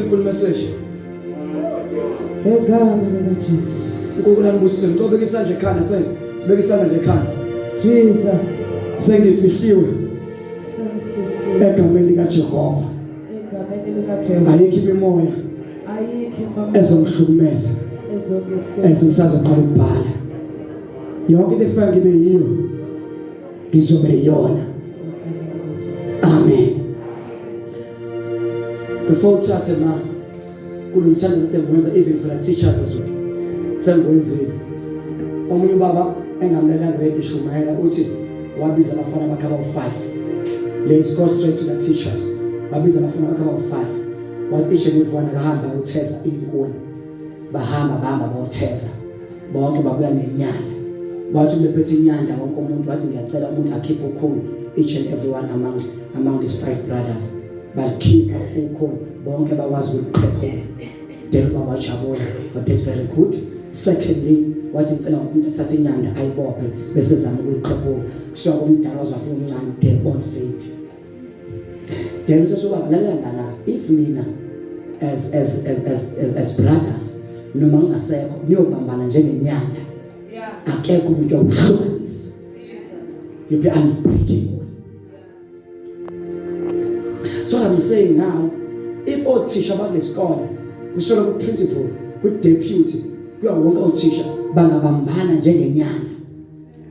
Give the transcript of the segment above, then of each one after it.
simple message. Egama likaJesu. uNkulunkulu anibusise. Ngicela ubeke isandla ekhanda seng. Sibeke isandla nje ekhanda. Jesus. Sengifihliwe Sengifihliwe egameni likaJehova. egameni likaJehova. Ayikho imimoya Ayikho imimoya ezongihlukumeza ezongihlukumeza. ezingisazoqala ukubhala. Yonke into efika ngibe yiyo ngizobe yiyona. Amen. Before uthathe ma kulomthandazo ade ngiwenza even for the teachers as well. Sengiwenzile. Omunye ubaba engamlela grade shumayela uthi wabiza abafana bakhe abawu-5. Let's go straight to the teachers. Wabiza abafana bakhe abawu-5. Wathi each and every one akahamba utheza inkuni. Bahamba bahamba bayotheza. Bonke babuya nenyanda. Wathi bephethe inyanda wonke umuntu wathi ngiyacela umuntu akhiphe ukhulu each and every one among these five brothers. Bakhipha ukhulu bonke bakwazi ukuqhephula. Then ubaba wajabula but that's very good. Secondly wathi ngicela umuntu athathe inyanda ayibophe bese zama ukuyiqhephula. Kusuka komdala waze wafika omncane they all failed. Then usesobaba lalela lana if nina as brothers noma ngingasekho niyobambana njengenyanda. Yeah. Akekho umuntu okuhlukanisa. Jesus. You'll be unbreakable. So what I'm saying now, if othisha bakulesikole kusuka ku principal, ku deputy, kuya wonke othisha bangabambana njengenyanda.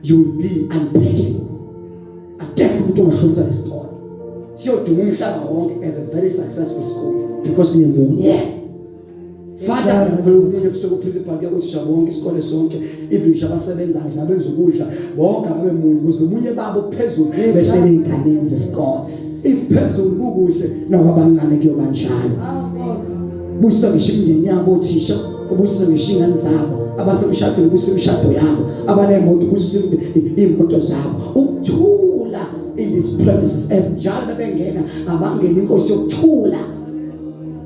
You will be unbreakable. Akekho umuntu ongahlonisa lesikole. Siyoduma umhlaba wonke as a very successful school because nimunye. Father ngikhuluma kuye kusuka uprincipal kuya kothisha bonke isikole sonke even ngisho abasebenzayo nabenza ukudla bonke ababe munye ukuze nomunye babo phezulu behlele ey'nganeni zesikole. If phezulu kukuhle nakwabancane kuyoba njalo. Awu Nkosi. Busisa ngisho imindeni yabo othisha, ubusise ngisho iy'ngane zabo, abasemshadweni ubusise imishado yabo, abaney'moto ubusise iy'moto zabo. Ukuthula in these premises as njalo bebengena abangena inkosi yokuthula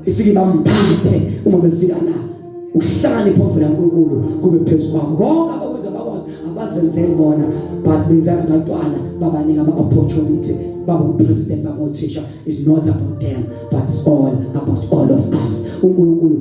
ifike ibambathe uma befika la ukuhlakanipha ovela uNkulunkulu kube phezu kwabo konke abakwenza bakwazi abazenzeli bona but benzela abantwana babanika ama-opportunity baba upresident baba uthisha is not about them but it's all about all of us uNkulunkulu.